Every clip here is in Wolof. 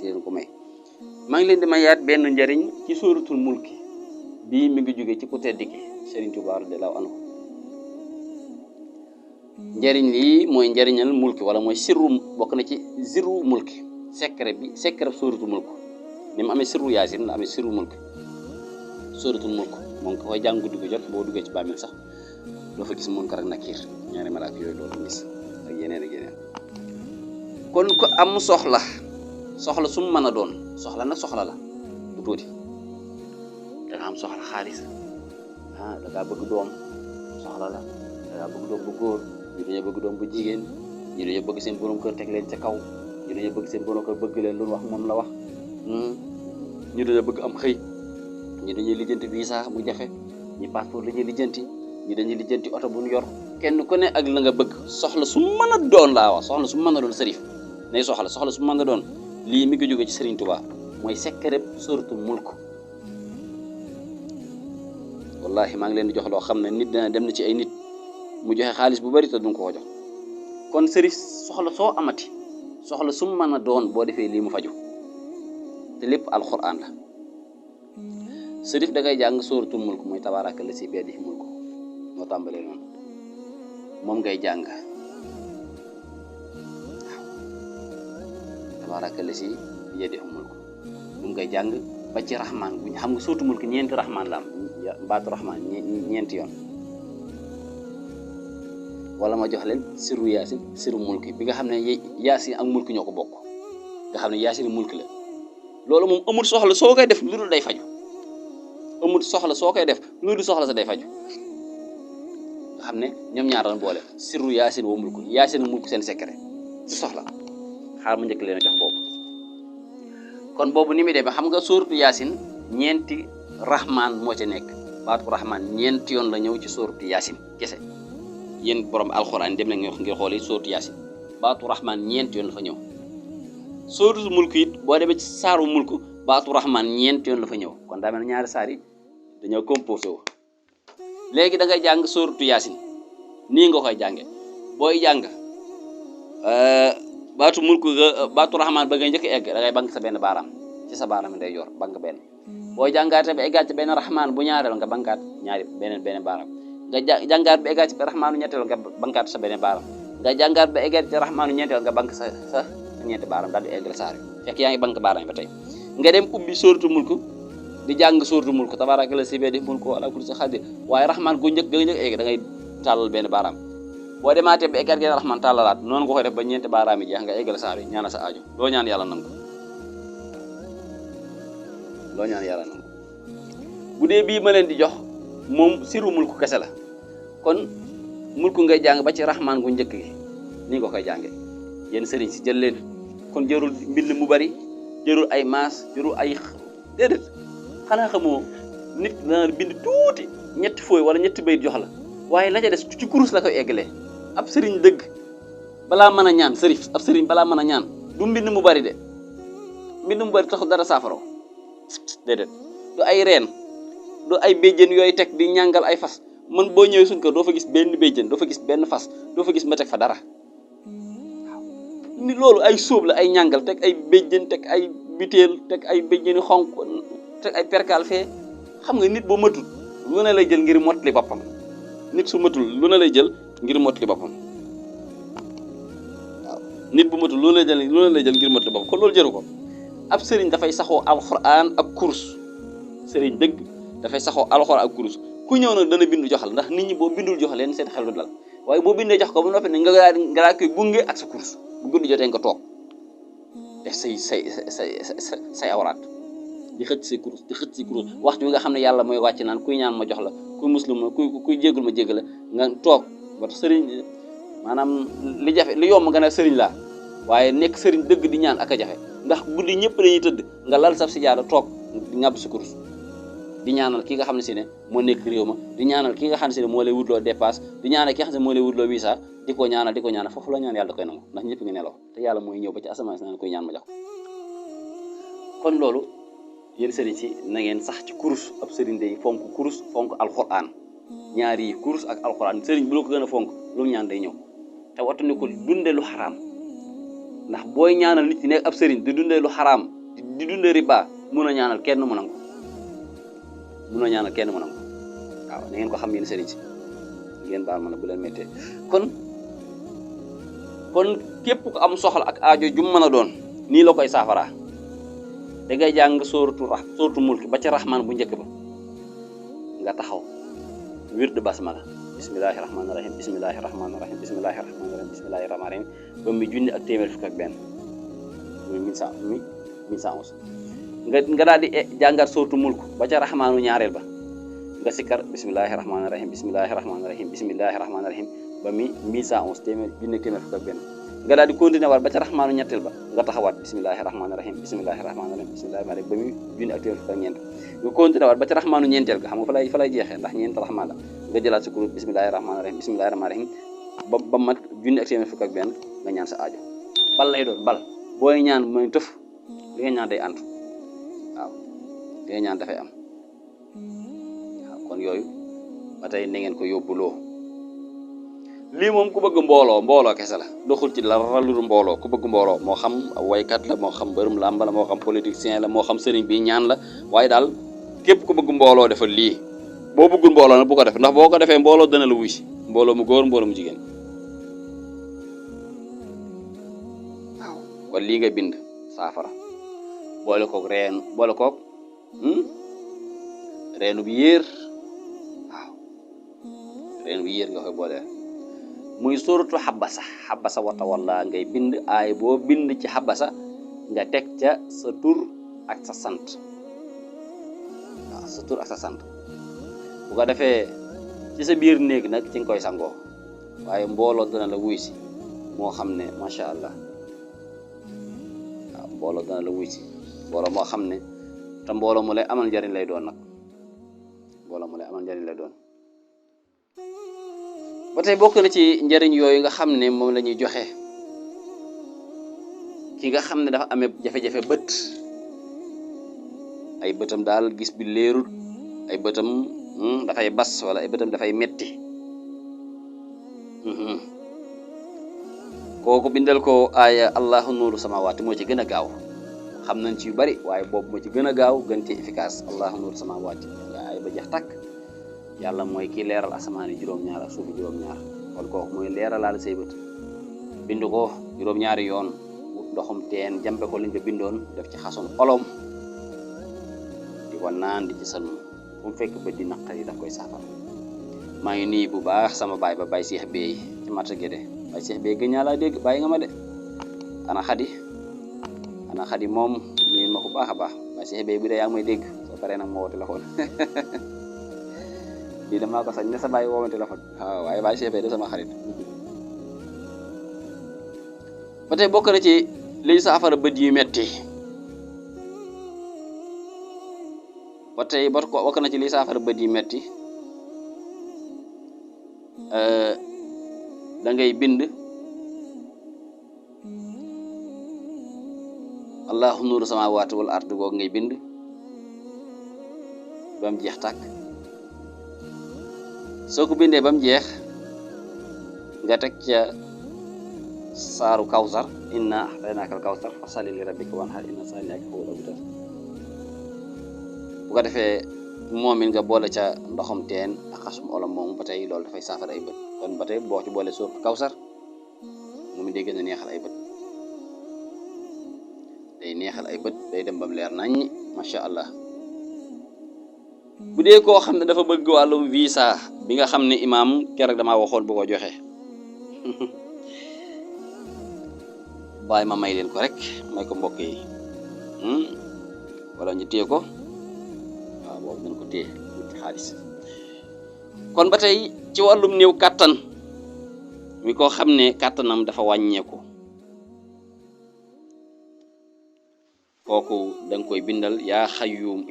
ki leen ko may maa ngi leen di mayaat benn njariñ ci sóoratul mulki bii mi ngi jóge ci ku tedd ki Sëriñ Tuubaa radiyallaahu anhu njariñ lii mooy njariñal mulki wala mooy sirru bokk na ci sirru mulki secret sóoratul mulki ni mu amee sirru yaasin la amee sirru mulki sóoratul mulki moom ko koy jàng guddi gu jot boo duggee ci bàmmeel sax doo fa gis Munkar ak Nakiir ñaari malaaka yooyu doo ko gis ak yeneen kon ko am soxla su mu mën a doon soxla nag soxla la bu tuuti da nga am soxla xaalis da ngaa bëgg doom soxla la da ngaa bëgg doom bu góor ñu dañoo bëgg doom bu jigéen ñu dañoo bëgg seen borom kër teg leen ca kaw ñu dañoo bëgg seen borom kër bëgg leen lu wax moom la wax ñu dañoo bëgg am xëy ñu dañuy lijjanti visa mu jafe ñi passeport la ñuy lijjanti ñi dañuy lijjanti oto bu ñu yor kenn ku ne ak la nga bëgg soxla su mën a doon laa wax soxla su mën a doon sërif nay soxla su mën a doon lii mi ngi jóge ci Serigne Touba mooy secret sóoratul mulk wallahi maa ngi leen di jox loo xam ne nit dana dem na ci ay nit mu joxe xaalis bu bari te duñ ko jox kon sërif soxla soo amati soxla su mën a doon boo defee lii mu faju te lépp alxuraan la sërif da ngay jàng sóoratul mulk mooy tabaaraka llazii biyadihi mulku moo tàmbalee noonu moom ngay jàng tabaaraka llazii biyadihi mulku moom ngay jàng ba ci rahmaan bu ñu xam nga sóoratul mulk ñeenti rahmaan la am baatu rahmaan ñeenti yoon wala ma jox leen siru yaasin siru mulki bi nga xam ne yaasin ak mulki ñoo ko bokk nga xam ne yaasin mulki la loolu moom amul soxla soo koy def lu dul day faju amul soxla soo koy def lu dul soxla sa day faju nga xam ne ñoom ñaar lañ boole siru yaasin wa mulku yaasin ak mulki seen secret ci soxla xaar ma njëkk leen a jox boobu kon boobu ni muy demee xam nga sóoratu yaasin ñeenti rahmaan moo ci nekk baatu rahmaan ñeenti yoon la ñëw ci sóoratu yaasin kese yéen borom alxuraan dem na ngir xool yi sóoratu yaasin baatu rahmaan ñeenti yoon la fa ñëw sóoratu mulk it boo demee ci saaru mulk baatu rahmaan ñeenti yoon la fa ñëw kon daa mel ne ñaari saar yi dañoo composé wu léegi da ngay jàng sóoratu yaasin nii nga koy jànge booy jàng baatu mulk baatu rahmaan ba ngay njëkk egg da ngay bank sa benn baaraam ci sa baaraam day yor bank benn booy jàngaate ba eggaat ci benn rahmaan bu ñaareel nga bankaat ñaari beneen baaraam nga jàngaat ba eggaat ci rahmaanu ñetteel nga bankaat sa beneen baaraam nga jàngaat ba eggaat ci rahmaanu ñetteel nga bank sa ñeenti baaraam daal di eggal saar fekk yaa ngi bank baaraam ba tey nga dem ubbi sóoratu mulk di jàng sóoratu mulk tabaaraka llazii biyadihi mulku wa alaa kulli shay'in qadiir waaye rahmaan gu njëkk egg da ngay tàllal benn baaraam boo demaatee ba eggaat genn rahmaan tàllalaat noonu nga koy def ba ñeenti baaraam yi jeex nga eggal saar yi ñaanal sa aajo loo ñaan yàlla nangu bu dee bii ma leen di jox moom siru mulku kese la kon mulku ngay jàng ba ci rahmaan gu njëkk gi nii nga koy jànge yéen sëriñ si jël leen kon jërul mbind mu bari jërul ay maas jërul ay déedéet xanaa xamoo nit dana bind tuuti ñetti fooy wala ñetti bayit jox la waaye la ca des ci kurus la koy eggalee ab sëriñ dëgg balaa mën a ñaan sërif ab sëriñ balaa mën a ñaan du mbind mu bari de mbind mu bari taxul dara saafaro déedéet du ay reen du ay béjjén yooyu teg di ñàngal ay fas man boo ñëwee suñ kër doo fa gis benn béjjén doo fa gis benn fas doo fa gis ma teg fa dara waaw ni loolu ay sóob la ay ñàngal teg ay béjjén teg ay butéel teg ay béjjéni xonk teg ay perkaal fee xam nga nit boo matul lu ne lay jël ngir mottali boppam nit su matul lu ne lay jël ngir mottali boppam waaw nit bu matul lu ne lay jël ngir mottali boppam kon loolu jëru ko ab sëriñ dafay saxoo alxuraan ak kurus sëriñ dëgg dafay saxoo alxuraan ak kurus ku ñëw nag dana bindu joxal ndax nit ñi boo bindul jox leen seen xel du dal waaye boo bindee jox ko ba noppi ne nga laa koy gunge ak sa kurus bu guddi jotee nga toog def say awraat di xëcc say kurus waxtu wi nga xam ne yàlla mooy wàcc naan kuy ñaan ma jox la kuy muslim ma kuy jéggul ma jégg la nga toog ba tax sëriñ maanaam li jafe li yomb nga ne sëriñ laa waaye nekk sëriñ dëgg di ñaan ak a jafe ndax guddi ñëpp dañuy tëdd nga lal saf si jaada toog di ngàbb sa kurus di ñaanal ki nga xam ne si ne moo nekk réew ma di ñaanal ki nga xam ne si ne moo lay wutloo dépasse di ñaanal ki nga xam ne moo lay wutloo visa di ko ñaanal foofu la ñaan yàlla da koy nangu ndax ñëpp ngi nelaw te yàlla mooy ñëw ba ci asamaan si naan koy ñaan ma jox kon loolu yéen sëriñ si na ngeen sax ci kurus ab sëriñ day fonk kurus fonk alxuraan ñaari yi kurus ak alxuraan sëriñ bu la ko gën a fonk lu mu ñaan day ñëw te wattandiku dunde lu xaraam ndax booy ñaanal nit ci nekk ab sëriñ di dundee lu xaraam di dundee riba mun a ñaanal kenn mu nangu waaw na ngeen ko xam yéen sëriñ si ngeen baal ma ne bu leen méttee kon képp ku am soxla ak aajo jum mën a doon nii la koy saafaraa da ngay jàng sóoratu mulk ba ca rahmaan bu njëkk ba nga taxaw wird basmala bismillahi rahmaani rahim bismillahi rahmaani rahim bismillahi rahmaani rahim bismillahi rahmaani rahim ba muy junni ak téeméer fukk ak benn muy 1111 nga daal di jàngat sóoratu mulk ba ca rahmaanu ñaareel ba nga sikkar bismillahi rahmaani rahim bismillahi rahmaani rahim bismillahi rahmaani rahim ba muy 1111 junni ak téeméer fukk ak benn nga daal di continuer waat ba ca rahmaanu ñetteel ba nga taxawaat bismillahi rahmaani rahim bismillahi rahmaani rahim bismillahi rahmaani rahim ba muy junni ak téeméer fukk ak ñeent nga continuer waat ba ca rahmaanu ñeenteel ga xam nga fa lay jeexee ndax ñeent rahmaan la nga jëlaat sa kurut bismillahi rahmaani rahim bismillahi rahmaani rahim ba mat junni ak téeméer fukk ak benn nga ñaan sa aajo bal lay doon bal booy ñaan mooy tëf li nga ñaan day antu waaw li nga ñaan dafay am waaw kon yooyu ba tey na ngeen ko yóbbuloo lii moom ku bëgg mbooloo kese la doxul ci la ralul mbooloo ku bëgg mbooloo moo xam waykat la moo xam mbërum làmb la moo xam politicien la moo xam sëriñ bi ñaan la waaye daal képp ku bëgg mbooloo defal lii boo bëggul mbooloo nag bu ko def ndax boo ko defee mbooloo dana la wuy si mbooloo mu góor mbooloo mu jigéen waaw kon lii nga bind saafara boole koog reenu bi yéer waaw reenu bi yéer nga koy boole muy suratu xabasa wata walla ngay bind aay boo bind ci xabasa nga teg ca sa tur ak sa sant waaw sa tur ak sa sant bu ko defee ci sa biir néeg nag ci nga koy sangoo waaye mbooloo dana la wuy si moo xam ne macha allah waaw mbooloo dana la wuy si mbooloo moo xam ne te mbooloo mu lay amal njariñ lay doon nag ba tey bokk na ci njariñ yooyu nga xam ne moom la ñuy joxe ki nga xam ne dafa amee jafe-jafe bët ay bëtam daal gis bi leerul ay bëtam dafay bas wala ay bëtam dafay metti kooku bindal ko aaya allahu nuuru samawaati moo ci gën a gaaw xam nañ ci yu bari waaye boobu moo ci gën a gaaw gën ci efficace allahu nuuru samawaati nga aaya ba jeex tàkk yàlla mooy kii leeral asamaan yi juróom-ñaar ak suufi juróom-ñaar kon kooku mooy leeralaal say bët bind ko juróom-ñaari yoon wut ndoxum teen jampe ko liñ ko bindoon def ci xason olom di ko naan di ci salmu fu mu fekk bët di naqari daf koy saafara maa ngi nii bu baax sama baay ba Baye Cheikh Bey ci marché Guédé Baye Cheikh Bey gën ñaa laa dégg bàyyi nga ma de ana xadi moom nuyu ma ko baax a baax Baye Cheikh Bey bi de yaa ngi may dégg soo paree nag moo woo téléphone lii damaa ko sañ ne sa bàyyi woo ma téléphone waaw waaye Baye Cheikh Bey de sama xarit ba tey bokk na ci liy saafara bët yu metti bokk na ci liy saafara bët yu metti da ngay bind allahu nuuru samaawaati wal ard googu ngay bind ba mu jeex tàkk soo ko bindee ba mu jeex nga teg ca saaru kawsar inna a'taynaakal kawsar fasalli li rabbika wanhar inna saani'aka huwal abtar bu ko defee moom it nga boole ca ndoxam teen ak xasum olam moom ba tey loolu dafay saafara ay bët kon ba tey boo ci boole sóoru kawsar moom it day gën a neexal ay bët day dem bam leer nañ masha Allah bu dee koo xam ne dafa bëgg wàllum visa bi nga xam ne imaam keroog damaa waxoon bu ko joxe bàyyi ma may leen ko rek may ko mbokk yi wala ñu téye ko waaw boobu nañ ko téye ci xaalis kon ba tey ci wàllum néew kàttan mi koo xam ne kàttanam dafa wàññeeku kooku da nga koy bindal yaa xayyum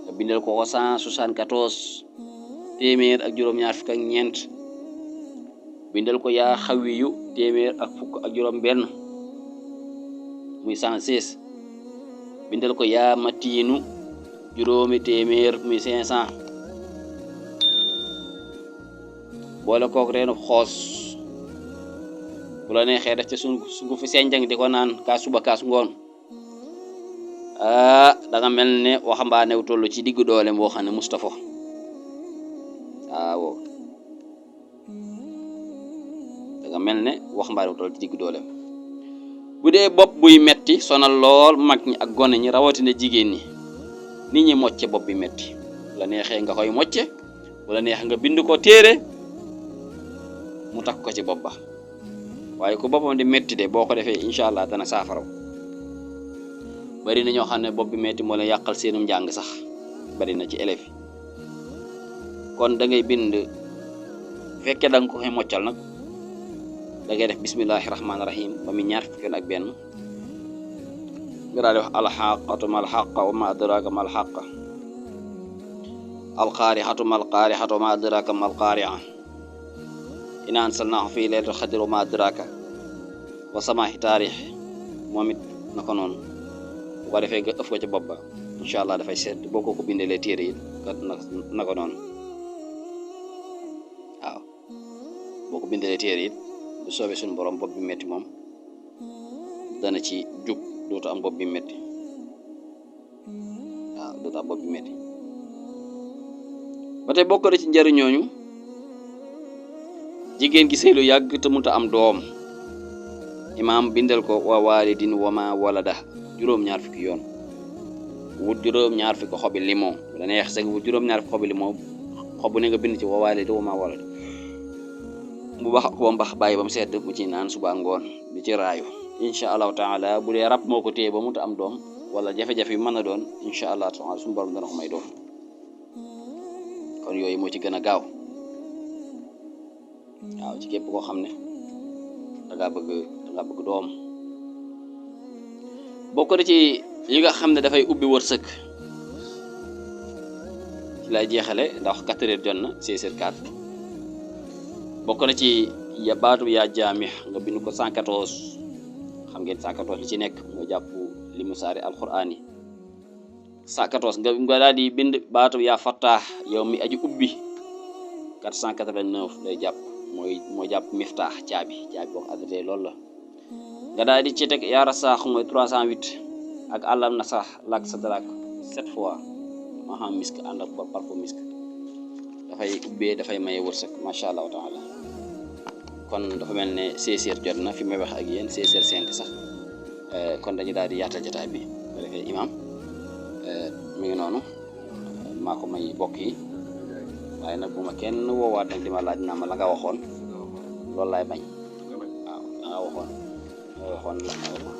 nga bindal ko 174 téeméer ak juróom-ñaar fukk ak ñeent bindal ko yaa xawiyu téeméer ak fukk ak juróom benn muy 116 bindal ko yaa matiinu juróomi téeméer muy 500 boole kook reenu xoos bu la neexee def ci sungu fi senjang di ko naan kaas suba kaas ngoon da nga mel ne waxambaane wu toll ci diggu doole boo xam ne Mustafa waaw da nga mel ne waxambaane wu toll ci diggu doole bu dee bopp buy metti sonal lool mag ñi ak gone ñi rawatina jigéen ñi nit ñi mocce bopp bi metti bu la neexee nga koy mocce bu la neexee nga bind ko téere mu takk ko ci bopp ba waaye ku boppam di metti de boo ko defee incha allah dana saafaraw bari na ñoo xam ne bopp bi metti moo leen yàqal seenum njàng sax bari na ci élèves yi kon da ngay bind fekkee da nga ko koy moccal nag da ngay def bismillahi rahmaani rahim ba mu ñaar fukki yoon ak benn nga daal di wax alxaqatu mal xaqa wa ma adraka mal xaqa alqaarixatu mal qaarixatu wa ma adraka mal qaarixa inna ansalnaahu fii laylatil qadri wa ma adraka wa samaa'i taarix moom it naka noonu bu ko defee nga ëf ko ca bopp ba incha allah dafay sedd boo ko bindelee téere yi naka noonu waaw boo ko bindelee téere yi bu soobee suñu borom bopp bi metti moom dana ci jug dootu am bopp bi metti waaw dootu am bopp bi metti ba tey bokk na ci njariñooñu jigéen gi sëy lu yàgg te mënut a am doom imaam bindal ko wa walidin wa ma walada juróom-ñaar fukki yoon wut juróom-ñaar fukki xobi limon la neex sax wut juróom-ñaar fukki xobi limon xobu ne nga bind ci wa walidin wa ma walada mu wax ko mbax bàyyi ba mu sedd mu ci naan suba ngoon di ci raayu incha allahu taala bu dee rab moo ko téye ba mënut a am doom wala jafe-jafe yi mën a doon incha allah taala suñu borom dana ko may doom kon yooyu moo ci gën a gaaw waaw ci képp koo xam ne da ngaa bëgg doom bokk na ci yi nga xam ne dafay ubbi wërsëg ci lay jeexale ndax 4 heures jot na 16h04 bokk na ci ya baatu yaa jaamix nga bind ko 114 xam ngeen 114 li ci nekk nga jàpp li mu saari alquran yi 114 nga daal di bind baatu yaa fattaax yow mi aji ubbi 489 lay jàpp mooy jàpp miftaax caabi boo ko addatee loolu la nga daal di ci teg yaa rasaax mooy 308 ak àllam na sax lak sa drak 7 fois maham misk ànd ak parfum misk dafay ubbee dafay maye wërsëg macha allahu taala kon dafa mel ne 16h jot na fi may wax ak yéen 16h05 sax kon dañu daal di yaatal jotaay bi bu defee imam mi ngi noonu maa ko may bokk yi waaye nag bu ma kenn woowaat nag di ma laaj naa ma la nga waxoon loolu laay bañ waaw la nga waxoon la nga waxoon